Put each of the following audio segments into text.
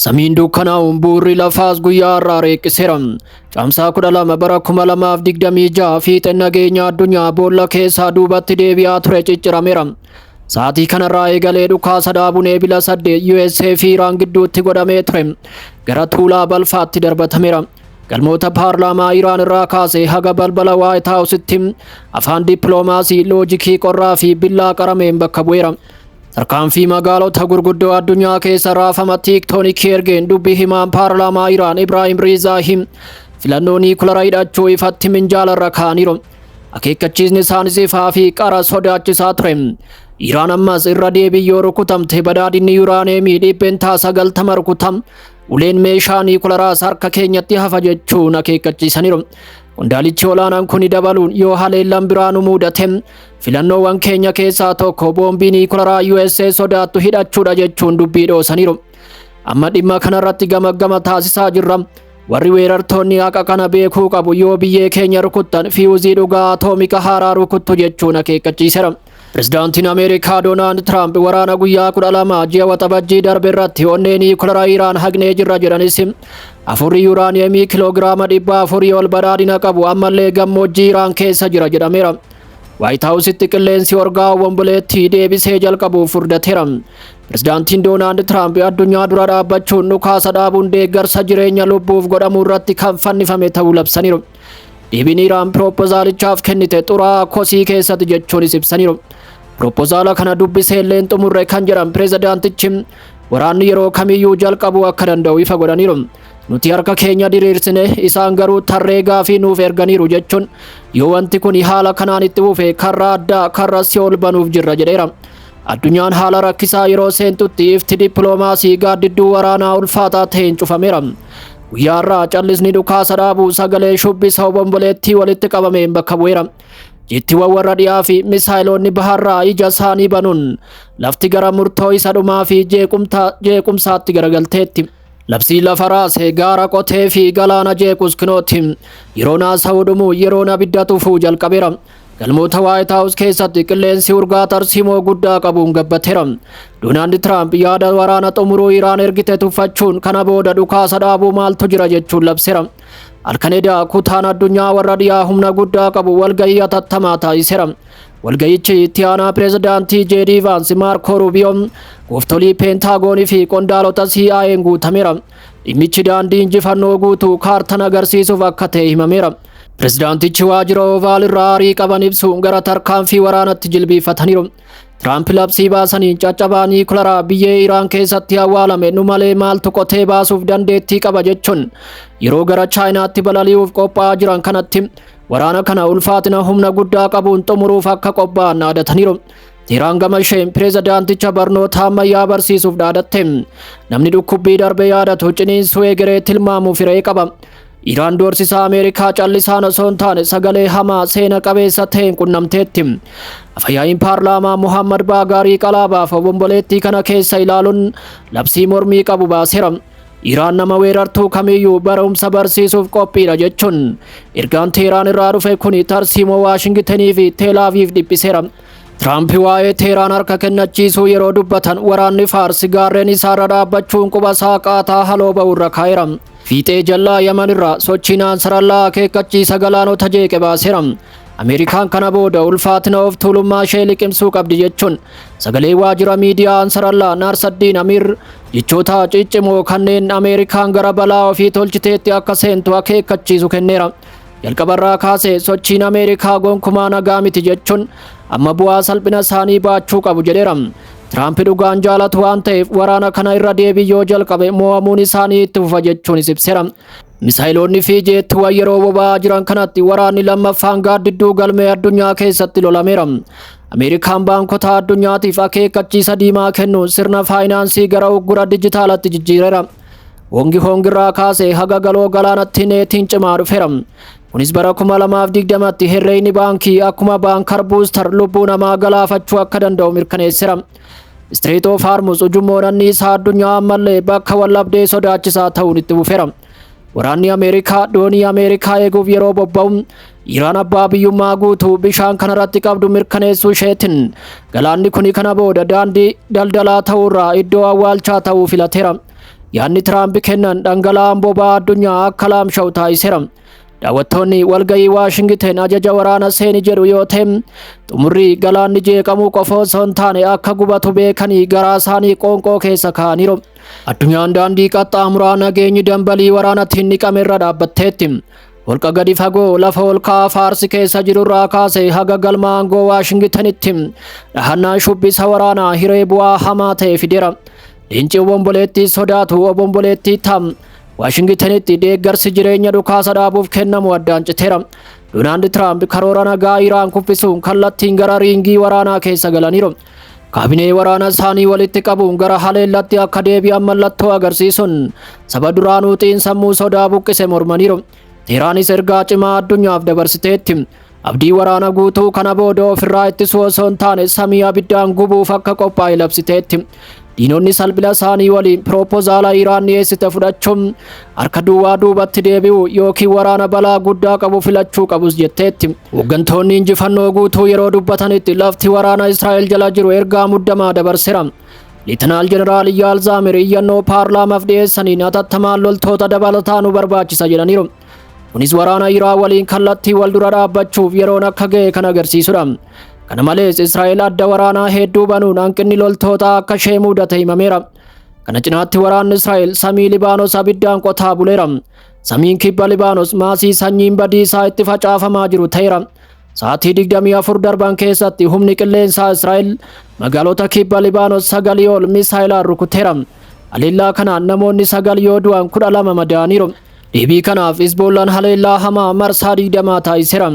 Samiin dukkanaa'uun bu'uurri lafaas guyyaa har'aa reeqqiseera. Caamsaa 12 bara 2026 fiixeen nageenya addunyaa boolla keessaa duubatti deebi'aa ture ciccirameera. Sa'aatii kanarraa eegalee dhukaasa dhaabuun Eebila 8 USA fi Iraan gidduutti godhamee ture gara tuulaa balfaatti darbatameera. Galmoota paarlaamaa Iraan irraa kaasee haga balbala Waayit Haawusitti afaan dippiloomaasii, loojikii qorraa fi billaa qarameen bakka bu'eera. Tarkaanfii magaalota gurguddoo addunyaa keessa raafama tiiktoonikii ergeen dubbi himaan paarlaamaa Iraan Ibraahim Riizaahim filannoo niikulara hidhachuu ifatti minjaalarra kaa'aniiru. Akeekkachiisni isaanis ifaa fi qara sodaachisaa ture. Iraan ammas irra deebii yoo rukutamte badhaadhinni yuuraaneemii 90% rukutam. Uleen meeshaa niikularaas harka keenyatti hafa jechuun akeekkachiisaniiru. Qondaalichi olaanaan kun dabaluun yoo haleellaan biraa nu mudate filannoowwan keenya keessaa tokko boombii niikularaa USA sodaattu hidhachuudha jechuun dubbii dhoosaniiru. Amma dhimma kanarratti gamaggama taasisaa jirra. Warri weerartoonni haqa kana beekuu qabu, yoo biyyee keenya rukuttan fiyuuzii dhugaa atoomika haaraa rukuttu jechuun akeekkachiiseera. Pirezidaantiin Ameerikaa Doonaald Tiraamp waraana guyyaa 12 ji'a Waxabajjii darbe irratti onnee niikularaa Iraan haqnee jirra jedhanis, afurri yuuraaniyeemii kiloogiraama 400 ol badhaadhina qabu ammallee gammoojjii Iraan keessa jira jedhameera. Waayit Haawusitti qilleensi orgaa obomboleettii deebisee jalqabuuf furdateera. Pirezidaantiin Doonaald Tiraamp addunyaa dura dhaabbachuun dhukaasa dhaabuun deeggarsa jireenya lubbuuf godhamu irratti kan fannifame ta'uu labsaniiru. Deebiin Iraan piroopozaalichaaf kennite xuraa kosii keessatti jechuunis ibsaniiru. Piroopozaala kana dubbisee illee xumurre kan jedhan pirezidaantichi, waraanni yeroo kamiyyuu jalqabuu akka danda'u ifa godhaniiru. Nuti harka keenya diriirsine, isaan garuu tarree gaafii nuuf erganiiru jechuun, yoo wanti kun haala kanaan itti fufe karra addaa, karra si'ool banuuf jirra jedheera. Addunyaan haala rakkisaa yeroo seentutti ifti dippiloomaasii gaaddidduu waraanaa ulfaataa ta'een cufameera. Guyyaa har'aa callisni dhukaasa dhaabuu sagalee shubbisa obomboleettii walitti qabameen bakka bu'eera. Jettiiwwan warra dhiyaa fi misaayiloonni baharraa ija isaanii banuun lafti gara murtoo isa dhumaa fi jeequmsaatti garagalteetti. Labsii lafa raasee, gaara qotee fi galaana jeequs kinooti. Yeroon haasa'uu dhumuu yeroon abidda tufuu jalqabeera. Galmoota Waayit Haawus keessatti qilleensi urgaa tarsiimoo guddaa qabuun gabbateera. Doonaald Tiraamp yaada waraana xumuruu Iraan ergite tuffachuun, kana booda dhukaasa dhaabuu maaltu jira jechuun labseera. Halkan edaa kutaan addunyaa warra dhiyaa humna guddaa qabu walgahii hatattamaa taasiseera. Walgahichi itti aanaa pirezidaantii J.D. Vaans, Maarkoo Ruubiyoo, gooftolii Peentaagoonii fi qondaalota CIA'n guutameera. Dhimmichi daandii injifannoo guutuu kaartan agarsiisuuf akka ta'e himameera. Pirezidaantichi waajjira Ovaal irraa aarii qaban ibsuun gara tarkaanfii waraanatti jilbiifataniiru. Tiraamp labsii baasaniin, caccabaa niikularaa biyyee Iraan keessatti awwaalame nu malee maaltu qotee baasuuf dandeettii qaba jechuun, yeroo gara Chaayinaatti balali'uuf qophaa'aa jiran kanatti waraana kana ulfaatina humna guddaa qabuun xumuruuf akka qophaa'an dhaadataniiru. Teheraan gama isheen pirezidaanticha barnoota ammayyaa barsiisuuf dhaadatte. Namni dhukkubbii darbe yaadatu ciniinsuu egeree tilmaamuuf hiree qaba. Iraan doorsisa Ameerikaa callisaan osoo hin taane sagalee hamaa seena qabeessa ta'een qunnamteetti. Afyaa'iin paarlaamaa Muhammad Baagaarii Qalaabaaf obomboleettii kana keessa ilaaluun labsii mormii qabu baaseera. Iraan nama weerartuu kamiyyuu barumsa barsiisuuf qophiidha jechuun ergaan Teheraan irraa dhufe kuni tarsiimoo Waashingitenii fi Teelaaviif dhiphiseera. Tiraamp waa'ee Teheraan harka kennachiisuu yeroo dubbatan, waraanni Faarsi gaarreen isaarra dhaabbachuun quba isaa qaataa haloo ba'u irra kaa'eera. Fiixee jallaa Yaman irraa sochiin Ansarallaa akeekkachiisa galaanota jeeqe baaseera. Ameerikaan kana booda ulfaatina of tuulummaa ishee liqimsuu qabdi jechuun sagalee waajjira miidiyaa Ansarallaa Naarsaddiin Amiir jechoota ciccimoo kanneen Ameerikaan gara balaa ofii tolchiteetti akka seentu akeekkachiisu kenneera. Jalqabarraa kaasee sochiin Ameerikaa gonkumaa nagaa miti jechuun, amma bu'aa salphina isaanii baachuu qabu jedheera. Tiraamp dhugaan jaalatu waan ta'eef waraana kana irra deebii yoo jalqabe mo'amuun isaanii itti fufa jechuunis ibseera. Misaayiloonni fi jeettiiwwan yeroo boba'aa jiran kanatti waraanni lammaffaan gaaddidduu galmee addunyaa keessatti lolameera. Ameerikaan baankota addunyaatiif akeekkachiisa diimaa kennuun sirna faayinaansii gara uggura dijitaalatti jijjiireera. Hongi hongirraa kaasee haga galoo galaanatti neetiin cimaa dhufeera. Kunis bara 2020tti herreeyni baankii akkuma bunker buster lubbuu namaa galaafachuu akka danda'u mirkaneesseera. Strait of Hormuz, ujummoon anniisaa addunyaa, ammallee bakka wallabdee sodaachisaa ta'uun itti fufeera. Waraanni Ameerikaa doonii Ameerikaa eeguuf yeroo bobba'u, Iraan abbaa biyyummaa guutuu bishaan kanarratti qabdu mirkaneessuu isheetiin galaanni kuni kana booda daandii daldalaa ta'uurraa iddoo awwaalchaa ta'uu filateera. Yaadni Tiraamp kennan dhangala'aan boba'aa addunyaa akka laamsha'u taasiseera. Daawwattoonni walgahii Waashingiten ajaja waraana seeni jedhu yoo ta'e, xumurri galaanni jeeqamuu qofa osoo hin taane akka gubatu beekanii garaa isaanii qoonqoo keessa kaa'aniiru. Addunyaan daandii qaxxaamuraa nageenyi dambalii waraanatti hin dhiqame irra dhaabbatteetti. Holqa gadi fagoo lafa ol ka'aa Faarsi keessa jirurraa kaasee haga galma aangoo Waashingitenitti dhahannaan shubbisa waraanaa hiree bu'aa hamaa ta'e fideera. Leenci obomboleettii sodaatu obomboleettii tam. Waashingitenitti deeggarsi jireenya dhukaasa dhaabuuf kennamu addaan citeera. Doonaald Tiraamp karoora nagaa Iraan kuffisuun kallattiin gara riingii waraanaa keessa galaniiru. Kaabinee waraana isaanii walitti qabuun gara haleellatti akka deebi'an mallattoo agarsiisuun saba duraanuu xiinsammuu sodaa buqqise mormaniiru. Teheraanis ergaa cimaa addunyaaf dabarsiteetti. Abdii waraana guutuu kana booda ofirraa ittisuu osoo hin taane samii abiddaan gubuuf akka qophaa'e labsiteetti. Diinonni salphina isaanii waliin piroopozaala Iraan dhiyeessite fudhachuun harka duwwaa duubatti deebi'u yookiin waraana balaa guddaa qabu filachuu qabus jetteetti. Hooggantoonni injifannoo guutuu yeroo dubbatanitti lafti waraana Israa'el jala jiru ergaa muddamaa dabarseera. Liitanaal Jeneraal Iyyaal Zaamir iyyannoo paarlaamaaf dhiyeessaniin hatattamaan loltoota dabalataa nu barbaachisa jedhaniiru. Kunis waraana Iraan waliin kallattii wal dura dhaabbachuuf yeroon akka ga'e kan agarsiisudha. Kana malees Israa'el adda waraanaa hedduu banuun hanqinni loltootaa akka ishee mudate himameera. Kana cinaatti waraanni Israa'el samii Libaanos abiddaan qotaa buleera. Samiin kibba Libaanos maasii sanyiin badiisaa itti facaafamaa jiru ta'eera. Sa'aatii 24 darban keessatti humni qilleensaa Israa'el magaalota kibba Libaanos 9 ol misaayilaan rukuteera. Haleellaa kanaan namoonni 9 yoo du'an 12 madaa'aniiru. Deebii kanaaf Hizboollaan haleellaa hamaa marsaa 20 taasiseera.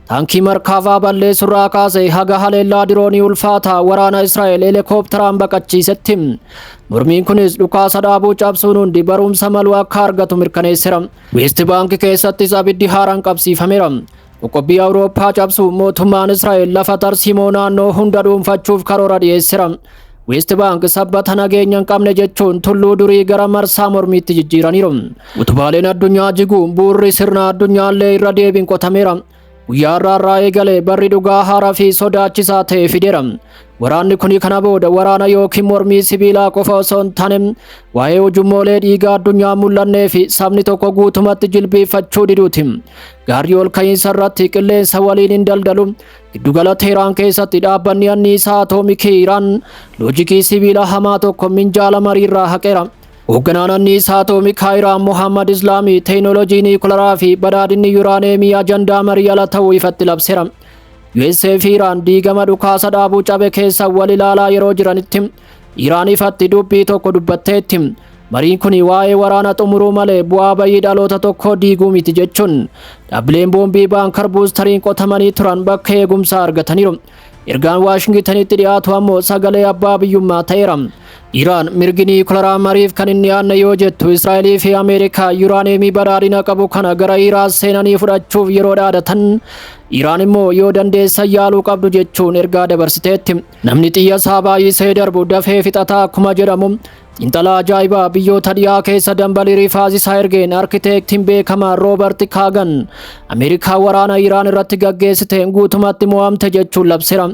Taankii Markaavaa balleessurraa kaasee haga haleellaa diroonii ulfaataa waraana Israa'el heelikoopteraan baqachiisetti. Mormiin kunis dhukaasa dhaabuu cabsuun hundi barumsa malu akka argatu mirkaneesseera. Weest Baank keessattis abiddi haaraan qabsiifameera. Qoqqobbii Awurooppaa cabsuun mootummaan Israa'el lafa tarsiimoo naannoo hunda dhuunfachuuf karoora dhiyeesseera. Weest Baank sabbata nageenya hin qabne jechuun tulluu durii gara marsaa mormiitti jijjiiraniiru. Utubaaleen addunyaa jiguun bu'uurri sirna addunyaallee irra deebiin qotameera. Guyyaa har'aarraa eegalee barri dhugaa haaraa fi sodaachisaa ta'e fideera. Waraanni kun kana booda waraana yookiin mormii sibiilaa qofa osoo hin taane waa'ee ujummoolee dhiigaa addunyaa mul'annee fi sabni tokko guutumatti jilbeeffachuu diduuti. Gaarri ol ka'iinsa irratti qilleensa waliin hin daldalu. Giddugala Teheraan keessatti dhaabbanni anniisaa atoomikii Iraan loojikii sibiila hamaa tokko minjaala mariirraa haqeera. Hoogganaan anniisaa atoomikaa Iraan Mohammad Islaamii teekinooloojii niikularaa fi badhaadhinni yuraaneemii ajandaa marii ala ta'uu ifatti labseera. USA fi Iraan diigama dhukaasa dhaabuu cabe keessa wal ilaalaa yeroo jiranitti Iraan ifatti dubbii tokko dubbatteetti. Mariin kun waa'ee waraana xumuruu malee bu'aa bayii dhaloota tokkoo diiguu miti jechuun dhaabbileen boombii bunker busteriin qotamanii turan bakka eegumsaa argataniiru. Ergaan Waashingitanitti dhiyaatu ammoo sagalee abbaa biyyummaa ta'eera. Iraan mirgi niikularaa mariif kan hin dhiyaanne yoo jettu, Israa'elii fi Ameerikaa yuraaneemii badhaadhina qabu kana gara Iraan seenanii fudhachuuf yeroo dhaadatan, Iraan immoo yoo dandeessan yaaluu qabdu jechuun ergaa dabarsiteetti. Namni xiyya isaa baay'isee darbu dafee fixataa akkuma jedhamu, xiinxalaa ajaa'ibaa biyyoota dhiyaa keessa dambalii rifaasisaa ergeen arkiteektiin beekamaa Roobert Kaagan Ameerikaa waraana Iraan irratti gaggeessiteen guutumatti mo'amte jechuun labseera.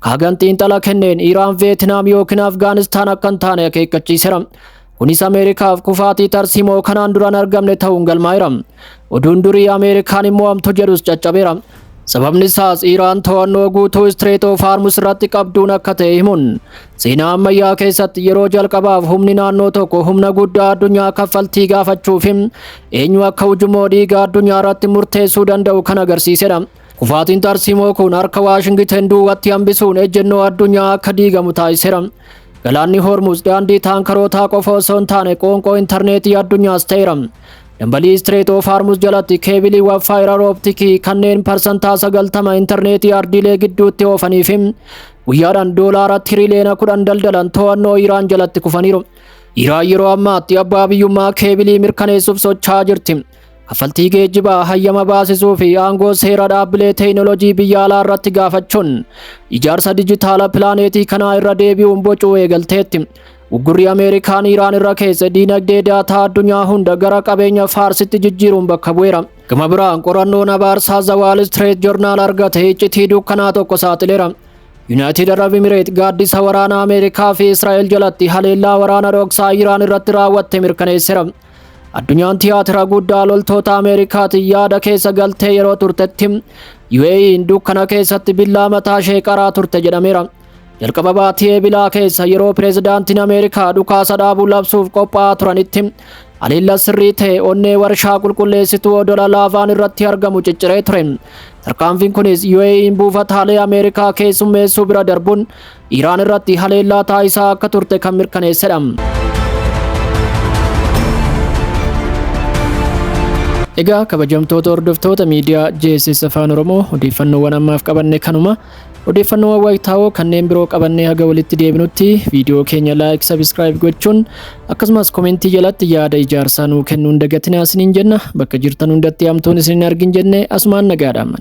Kaagan xiinxala kenneen Iraan Veetinaam yookiin Afgaanistaan akka hin taane akeekkachiiseera. Kunis Ameerikaaf kufaatii tarsiimoo kanaan duraan argamne ta'uun galmaa'eera. Oduun durii Ameerikaan hin mo'amtu jedhus caccabeera. Sababni isaas Iraan to'annoo guutuu Strait of Hormuz irratti qabduun akka ta'e himuun seenaa ammayyaa keessatti yeroo jalqabaaf humni naannoo tokko humna guddaa addunyaa kaffaltii gaafachuuf eenyu akka ujummoo dhiigaa addunyaa irratti murteessuu danda'u kan agarsiisedha. Kufaatiin tarsiimoo kun harka Waashingiten duubatti hambisuun ejjennoo addunyaa akka diigamu taasiseera. Galaanni Hormuz daandii taankarootaa qofa osoo hin taane qoonqoo intarneetii addunyaas ta'eera. Dambalii Strait of Hormuz jalatti keebiliiwwan fiber optic kanneen 90% intarneetii ardiilee gidduutti oofanii fi guyyaadhaan doolaara tiriliyoona 10 daldalan to'annoo Iraan jalatti kufaniiru. Iraan yeroo ammaatti abbaa biyyummaa keebilii mirkaneessuuf socho'aa jirti. Kaffaltii geejjibaa hayyama baasisuu fi aangoo seera dhaabbilee teekinooloojii biyya alaa irratti gaafachuun ijaarsa dijitaala pilaaneetii kanaa irra deebi'uun bocuu eegalteetti. Uggurri Ameerikaan Iraan irra keesse diinagdee daataa addunyaa hunda gara qabeenya Faarsitti jijjiiruun bakka bu'eera. Gama biraan qorannoon abaarsaa The Wall Street Journal argate iccitii dukkanaa tokko saaxileera. Yuunaayitid Arab Imireet gaaddisa waraana Ameerikaa fi Israa'el jalatti haleellaa waraana dhoksaa Iraan irratti raawwatte mirkaneesseera. Addunyaan tiyaatira guddaa loltoota Ameerikaatiin yaada keessa galtee yeroo turtetti UAE'n dukkana keessatti billaa mataa ishee qaraa turte jedhameera. Jalqaba baatii Eebilaa keessa yeroo pireezidaantiin Ameerikaa dhukaasa dhaabuu labsuuf qophaa'aa turanitti haleellaa sirrii ta'e onnee warshaa qulqulleessituu odola laavaan irratti argamu cicciree ture. Tarkaanfiin kunis UAE'n buufataalee Ameerikaa keessummeessuu bira darbuun Iraan irratti haleellaa taasisaa akka turte kan mirkaneessedha. Egaa kabajamtoota hordoftoota miidiyaa JSS Afaan Oromoo, odeeffannoowwan ammaaf qabanne kanuma. Odeeffannoowwan wayitaawoo kanneen biroo qabannee haga walitti deebinutti viidiyoo keenya like, subscribe gochuun akkasumas komentii jalatti yaada ijaarsaa nuu kennuun dagatinaa isiniin jenna. Bakka jirtan hundatti hamtuun isin hin argin jenne asumaan nagaadhaan.